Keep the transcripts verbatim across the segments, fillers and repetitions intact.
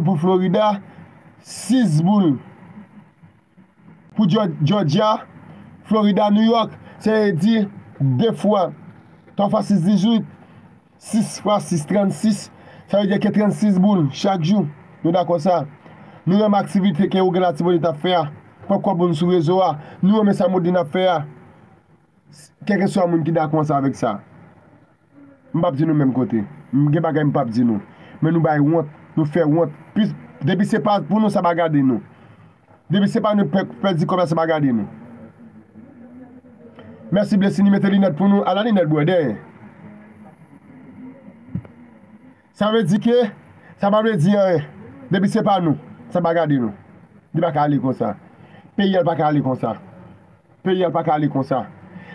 Pou Florida, sis boul. Pou Geor- Georgia, Florida, New York, se di de fwa, twa fwa sis, dizuit, sis fwa sis, trannsis. Sa vle di ke trannsis boul chak jou. Nou dakò sa? Nou renmen aktivite ke Ougan Latibonit ap fè a. Pran kòb moun sou rezo a. Nou renmen sa Modin ap fè a. Kèlkeswa moun ki dakò ansanm avèk sa. M p ap di nou menm kote. M gen bagay m p ap di nou. Men nou bay wont, nou fè wont. Pis, depi se pa pou nou, sa pa gade nou. Depi se pa nou pè- pèdi kòb la, sa pa gade nou. Mèsi Blesini, mete linèt pou nou. Ala linèt bwè dèyè. Sa vle di ke, sa pa vle di anyen. Depi se pa nou, sa pa gade nou. Li pa ka ale konsa. Peyi a pa ka ale konsa. Peyi a pa ka ale konsa.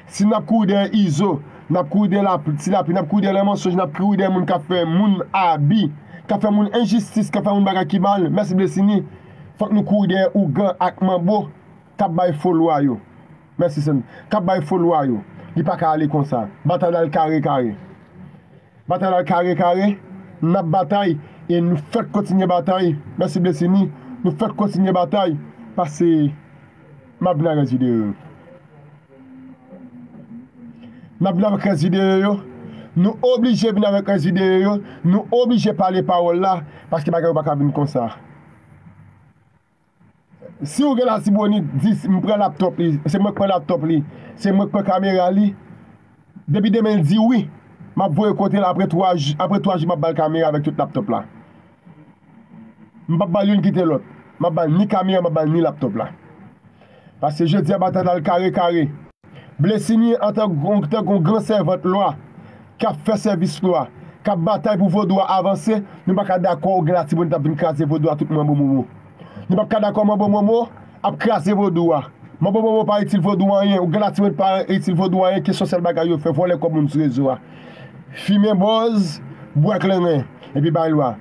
Si n ap kouri dèyè izo, n ap kouri dèyè la, ti lapli, n ap kouri dèyè lè mansonj, n ap kouri dèyè moun k ap fè moun abi, k ap fè moun enjistis, k ap fè moun bagay ki mal, mèsi Blesini, fòk nou kouri dèyè ougan ak manbo k ap bay fo lwa yo. Mèsi Sèn, k ap bay fo lwa yo. Li pa ka ale konsa. Batay la al kare kare. Batay la kare kare, n ap batay e nou fèk kontinye batay. Mèsi Blesini, nou fèk kontinye batay. Pase m ap vin avèk videyo yo. M ap vin avèk rès videyo yo. Nou oblije vin avèk rès videyo yo. Nou oblije pale pawòl la, paske bagay yo pa ka vin konsa. Si Ougan Latibonit di m pran laptòp li, se mwen k pran laptòp li, se mwen k pran kamera li, depi demen l di wi, m ap voye kote l apre twa jou, apre twa jou m ap ba l kamera avèk tout laptòp la. M p ap ba l youn kite lòt. M ap ba l ni kamera, m ap ba l ni laptòp la. Pase jodi a batay la al kare kare. Blesini antanke yon gran sèvant lwa k ap fè sèvis lwa, k ap batay pou vodou a avanse, nou pa ka dakò Ougan Latibonit ap vin kraze vodou a tout manbo momo. Nou p ap ka dakò manbo momo ap kraze vodou a. Manbo momo pa itil vodou anyen, Ougan Latibonit pa itil vodou anyen, kesyon sèl bagay yo fè, vòlè kòb moun sou rezo a. Fimen bòz, bwè kleren, epi bay lwa.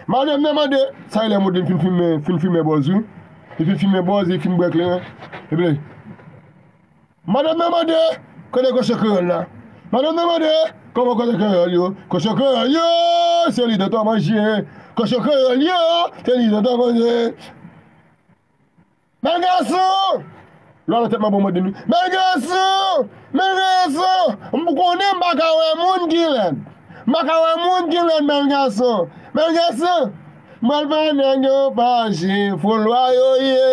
Madanm nan mande, sa e lè Modin fin fimen, fin fimen bòz wi. Li fin fimen bòz, li fin bwè kleren. Epi, madanm nan mande, kote kochon kreyòl la? Madanm nan mande, kòman kochon kreyòl yo? Kochon kreyòl yo, se li dòt manje. Kochon kreyòl yo, se li dòt manje. Men gason! Lwa nan tèt manbo Modin wi. Men gason! Men gason! M konnen m pa ka wè moun ki lèd. M pa ka wè moun ki lèd, men gason! Men gason! M pral fè nèg yo fache, fo lwa yo ye.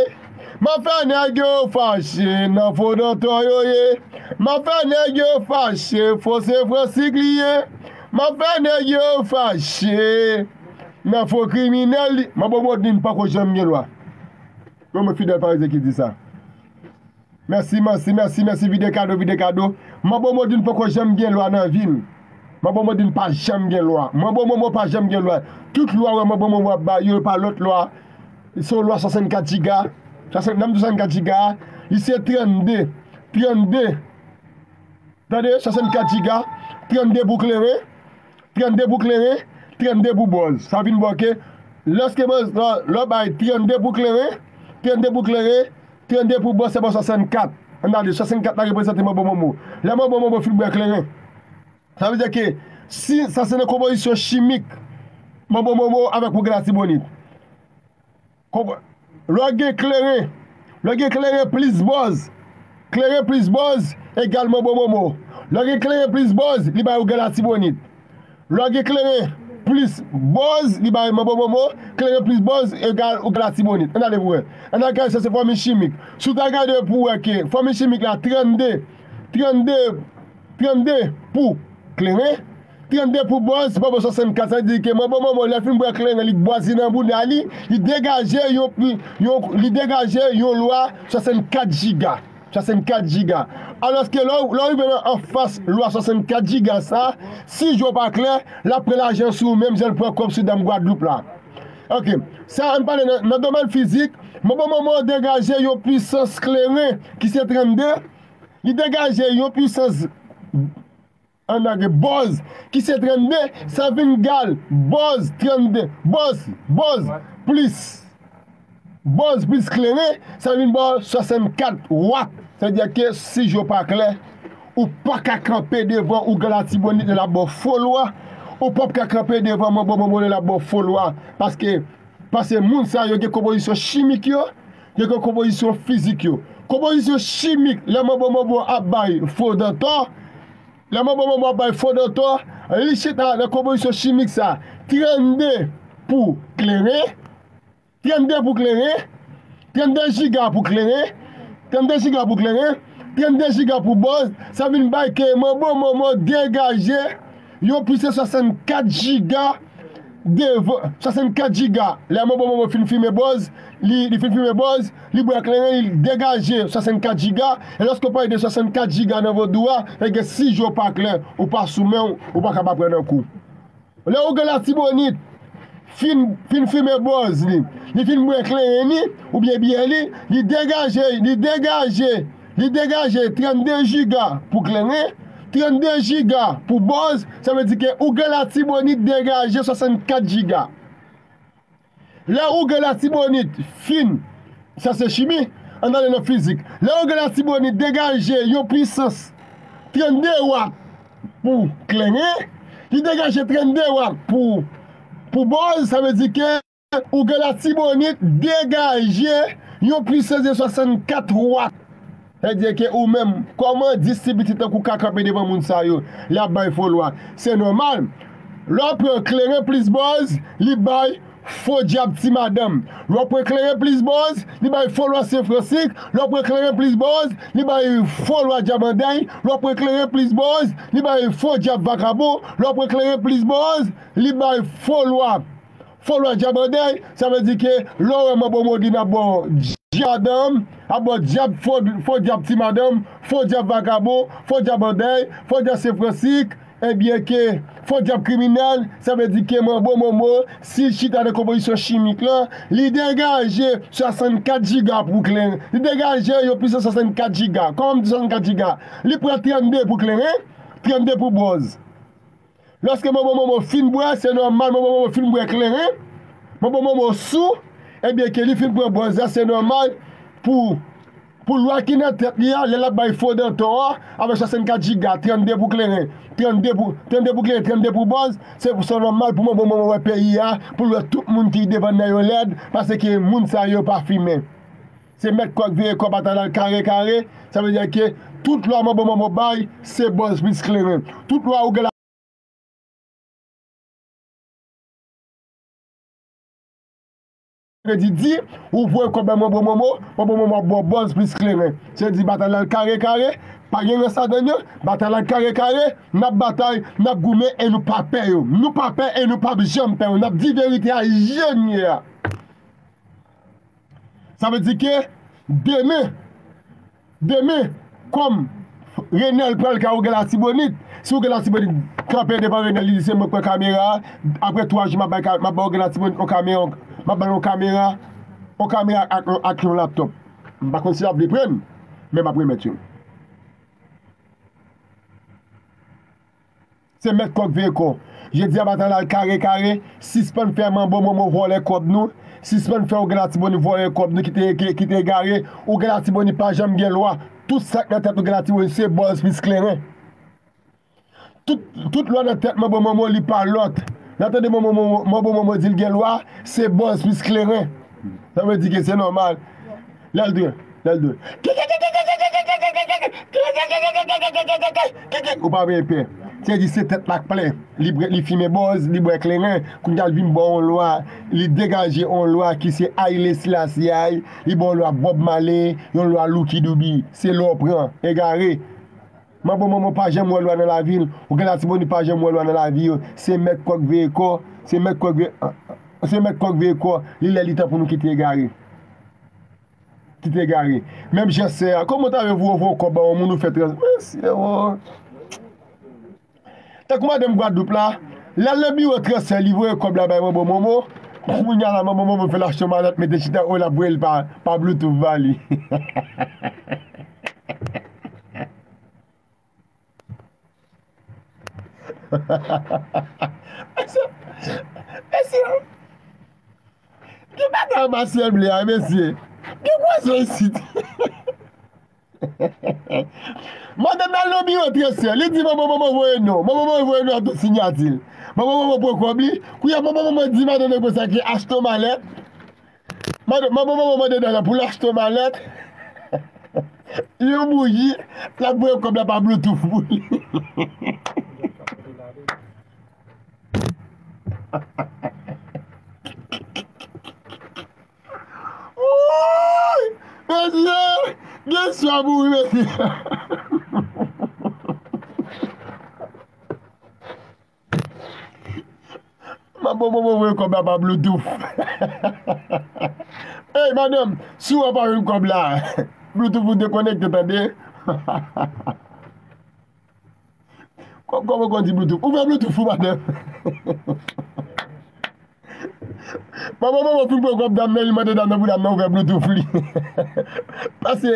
M ap fè nèg yo fache, nan fo doktè yo ye. M ap fè nèg yo fache, fo se Fransik li ye. M ap fè nèg yo fache, nan fo kriminèl li. Manbo Modin pako janm gen lwa. Yon mwen Fidèl Farizyen ki di sa. Mèsi, mèsi, mèsi, mèsi, vide kado, vide kado. Manbo Modin poko janm gen lwa nan vi l. Manbo Modin pa janm gen lwa. Manbo Momo pa janm gen lwa. Tout lwa wè Manbo Momo ap bay yo, pa lòt lwa. Se yon lwa swasannkat jiga. Swasant, nan m di swasannkat jiga, li se trannde. Trannde. Tande, swasannkat jiga. Trannde pou kleren. Trannde pou kleren, trannde pou bòz. Sa vin ba w ke lòske bòz, lè, lè w bay trannde pou kleren, trannde pou kleren, trannde pou bòz, se ba w swasannkat. Ann ale, swasannkat la reprezante Manbo Momo. Lè Manbo Momo fin bwè kleren, sa vle di ke si sa se nan konpozisyon chimik Manbo Momo avèk Ougan Latibonit. Konprann? Lè w gen kleren, lè w gen kleren plis bòz, kleren plis bòz egal Manbo Momo. Lè w gen kleren plis bòz, li bay Ougan Latibonit. Lè w gen kleren plis bòz, li bay Manbo Momo, kleren plis bòz egal Ougan Latibonit. Ann ale pou wè. Ann al gade sa se fòmil chimik. Si w ta gade pou wè ke fòmil chimik la trannde, trannde, trannde pou kleren, trannde pou bòz, Manbo swasannkat, sa vle di ke Manbo Momo, lè l fin bwè kleren, li bwaze nan bouda li, li degaje yon, yon, li degaje yon lwa swasannkat jiga. Swasannkat jiga. Alòske lè w, lè w rive nan anfas lwa swasannkat jiga sa, si je w pa klè, l ap pran lajan sou ou menm jan l pran kòb sou dam Gwadloup la. Oke. Sa, ann pale nan, nan domèn fizik, Manbo Momo degaje yon pwisans kleren ki se trannde, li degaje yon pwisans Ann lage bòz, ki se trannde, sa vin egal bòz trannde, bòz, bòz, plis, bòz plis kleren, sa vin ba w swasannkat wat. Sa vle di ke si je w pa klè, Ou pa ka kanpe devan ougan Latibonit lè l ap ba w fo lwa. Ou p ap ka kanpe devan manbo manbo lè l ap ba w fo lwa. Paske, paske moun sa yo gen konpozisyon chimik yo, yo gen konpozisyon fizik yo. Konpozisyon chimik, lè manbo manbo ap bay fo dantò, lè manbo manbo ap bay fo dantò, li chita nan konpozisyon chimik sa, trannde pou kleren, trannde pou kleren, trannde jiga pou kleren, trannde jiga pou kleren, trannde jiga pou bòz, sa vin bay ke manbo manbo degaje yon pwisans swasannkat jiga devan, swasannkat jiga. Lè manbo manbo fin fimen bòz, li, li fin fimen bòz, li bwè kleren, li degaje swasannkat jiga. E lòske w pale de swasannkat jiga nan vodou a, e gen sis jou w pa klè, ou pa sou men w, ou pa ka pa pran nan kou. Lè ougan Latibonit fin, fin fimen bòz li, li fin bwè kleren li, oubyen byè li, li degaje, li degaje, li degaje trannde jiga pou kleren, trannde jiga pou bòz, sa vle di ke ougan Latibonit degaje swasannkat jiga. Lè ougan Latibonit fin, sa se chimi, ann ale nan fizik. Lè ougan Latibonit degaje yon pwisans trannde wat pou kleren, li degaje trannde wat pou, pou bòz, sa vle di ke ougan Latibonit degaje yon pwisans de swasannkat wat. Sa vle di ke ou menm, kòman dis ti pitit tankou w ka kanpe devan moun sa yo, lè y ap bay fo lwa? Se nòmal. Lè w pran kleren plis bòz, li bay fo dyab ti madanm. Lè w pran kleren plis bòz, li bay fo lwa Sen Fransik. Lè w pran kleren plis bòz, li bay fo lwa dyab andèy. Lè w pran kleren plis bòz, li bay fo dyab vakabon. Lè w pran kleren plis bòz, li bay fo lwa, fo lwa dyab andèy. Sa vle di ke lè w wè manbo manbo di n ap ba w dyab madanm, ap ba w dyab fo, fo dyab ti madanm, fo dyab vakabon, fo dyab andèy, fo dyab Sen Fransik, ebyen ke fo dyab kriminèl, sa vle di ke manbo manbo, si l chita nan konpozisyon chimik lan, li degaje swasannkat jiga pou kleren. Li degaje yon pwisans swasannkat jiga. Kòman m di swasannkat jiga? Li pran trannde pou kleren, trannde pou bòz. Lòske manbo manbo fin bwè, se nòmal, manbo manbo fin bwè kleren, manbo manbo sou, ebyen ke li fin pran bòz la, se nòmal pou, pou lwa ki nan tèt li a, lè l ap bay fo dantò a, avèk swasannkat jiga, trannde pou kleren, trannde pou, trannde pou kleren, trannde pou bòz, se, se nòmal pou manbo manbo wè peyi a, pou l wè tout moun ki devan nan yo lèd, paske moun sa yo pa fimen. Se mèt kòk veye kò, batay la kare kare, sa vle di ke tout lwa manbo manbo bay, se bòz plis kleren. Tout lwa ougan Latibonit di, ou voye kòb bay manbo manbo, manbo manbo ap ba w bòz plis kleren. Se di batay la kare kare, pa gen rans ladan l, batay la kare kare, n ap batay, n ap goumen e nou pa pè yo. Nou pa pè e nou p ap janm pè yo. N ap di verite a jan l ye a. Sa vle di ke demen, demen, kòm Renèl pral ka ougan Latibonit, si ougan Latibonit kanpe devan Renèl, li di se mwen k pran kamera a, apre twa jou m ap bay ka-, m ap bay ougan Latibonit yon kamera, m ap ba l yon kamera, yon kamera ak, ak, ak yon laptòp. M pa konn si l ap vle pran l, men m ap remèt yo. Se mèt kòk veye kò. Jodi a batay la kare kare, sispann fè manbo manbo vòlè kòb nou, sispann fè ougan Latibonit vòlè kòb nou, kite, ki, kite egare. Ougan Latibonit pa janm gen lwa. Tout sa k nan tèt ougan Latibonit se bòz plis kleren. Tout, tout lwa nan tèt manbo manbo li pa lòt. Lè w tande manbo manbo, manbo manbo di l gen lwa, se bòz plis kleren. Sa vle di ke se nòmal. Lè l dwe, lè l dwe. Ou pa vle pè. Se di se tèt la k plen. Li bwè, li fimen bòz, li bwè kleren. Kounye a l vin ba w yon lwa. Li degaje yon lwa ki se Haile Selassie I. Li ba w yon lwa Bob Marley, yon lwa Lucky Dube. Se lè w pran, egare. Manbo manbo pa janm wè lwa nan lavi l. Ougan Latibonit pa janm wè lwa nan lavi yo. Se mèt kòk veye kò. Se mèt kòk veye, se mèt kòk veye kò. Li lè li tan pou nou kite egare. Kite egare. Menm jan sè a. Kòman w ta vle voye, voye kòb ba yon moun ou fè trans-, mesye, o. Tankou madanm Gwadloup la, l al nan biwo transfè, li voye kòb la bay manbo manbo. Kounye a la, manbo manbo fè l achte yon malèt, mete chita, o, l ap voye l pa, pa Bluetooth ba li. Mesye, mesye, ki bagay masyè ble a, mesye? Gen pwazon isit. Madanm nan al nan biwo trésor, li di manman manman voye non. Manman manman voye non ak tout siyati l. Manman manman pran kòb li. Kounye a manman manman di madanm nan konsa ke achte yon malèt. Madanm manman manman mande dam nan pou l achte yon malèt. Yon bouji, l ap voye kòb la pa Bluetooth pou li. Wouy! Mesye! Gen swa pou wi, mesye! M ap bon bon bon voye kòb la pa Bluetooth. Ey, madanm, si w pa jwenn kòb la, Bluetooth ou dekonekte, tande? Kò-, kòman w konn di Bluetooth? Ouvè Bluetooth ou, madanm. Manman manman fin pran kòb dam nan, li mande dam nan pou dam nan ouvè Bluetooth li. Paske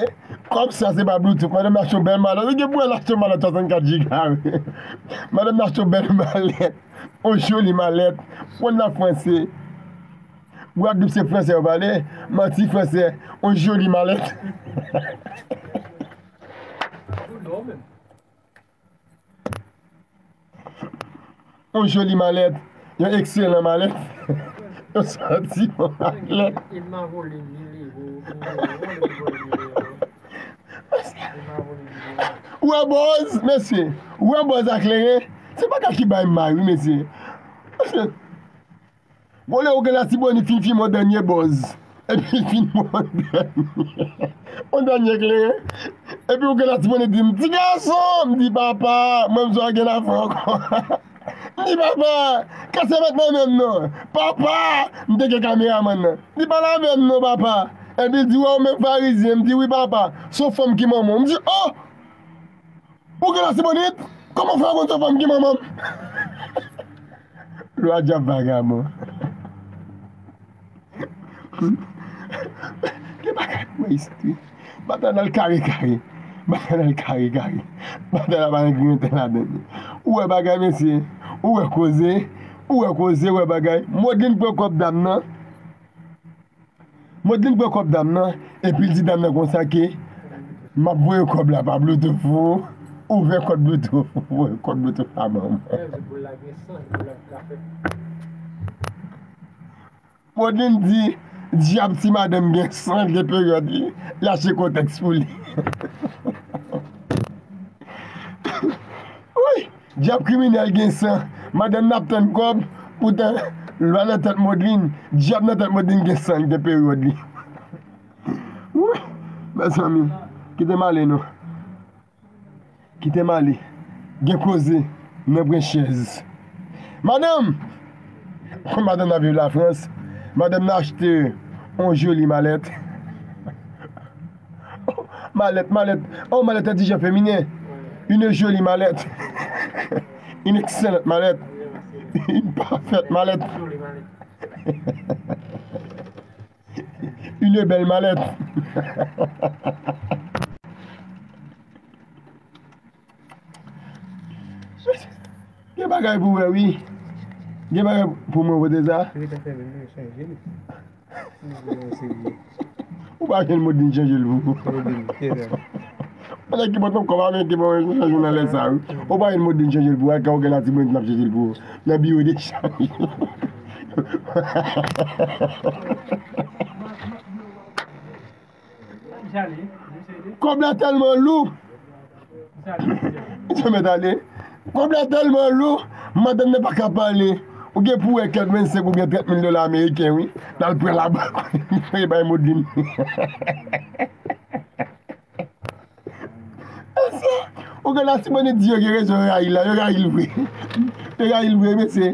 kòb sa se pa Bluetooth. Madanm nan achte yon bèl malèt. Ou gen pou wè l achte yon malèt swasannkat jiga, wi. Madanm nan achte yon bèl malèt. Yon joli malèt. Konn la franse. Gwadloup se franse yo pale. Manti franse. Yon joli malèt. Yon joli malèt, yon ekselan malèt, yon santi bon malèt. Ou wè bòz, mesye, ou wè bòz a kleren, se bagay ki bay m mal, wi, mesye. Paske, bon, lè ou gen Latibonit fin fimen yon dènye bòz. Epi l fin pran yon dènye, yon dènye kleren. Epi ou gen Latibonit di m, "Ti gason!" M di, "Papa, mwen m swa gen afè ankò." M di, "Papa, kase mèt nan men m non. Papa!" M te gen kameramann nan. M di, "Pa la men m non, papa." Epi l di, "Wè, ou menm Farizyen." M di, "Wi, papa. Se yon fanm ki manman w." M di, "Oh!" Ou gen Latibonit? Kòman fè w konn se fanm ki manman m? Lwa djab vagabon. Gen bagay pou wè isit, wi. Batay la al kare kare. Batay la al kare kare. Batay la pa gen griyen tè ladan l. Ou wè bagay, mesye. Ou wè koze. Ou wè koze, ou wè bagay. Modlin pran kòb dam nan. Modlin pran kòb dam nan, epi l di dam nan konsa ke, "M ap voye kòb la pa Bluetooth pou ou, ouvè kòd Bluetooth, voye kòd Bluetooth la ban mwen." Modlin di, "Dyab ti madanm gen san, gen peryòd li, l achte kotèks pou li." Wi! Dyab kriminèl gen san. Madanm n ap tann kòb. Poutan, lwa nan tèt Modlin, dyab nan tèt Modlin gen san, li gen peryòd li. Wouy! Mezanmi, kite m ale non. Kite m ale. Gen koze, nan pran chèz. Madanm! Madanm nan viv Lafrans. Madanm nan achte yon joli malèt. Malèt, malèt. Oh, malèt, un t-shirt féminin. Une jolie mallette. Une excellente mallette. Une parfaite mallette. Une belle mallette. Gen bagay pou wè, wi. Gen bagay pou mwen pote sa. Li ta fè menm chanje li. Ou pa jwenn Modlin chanje l pou ou. Pandan ki bò ton kòb avè ki bon chanje nan lè sa, wi. Ou pa jwenn Modlin chanje l pou ou. Ak ou gen Latibonit n ap chanje l pou ou. Nan biwo de chanje. Kòb la tèlman lou. Misye mèt ale. Kòb la tèlman lou, madanm nan pa ka pale. Ou gen pou wè kèk vennsenk oubyen trant mil dola ameriken, wi. L al pran labank. Li bay Modlin. Ou gen Latibonit di yo gen rezon, yo rayi l la, yo rayi l vre. Yo rayi l vre, mesye.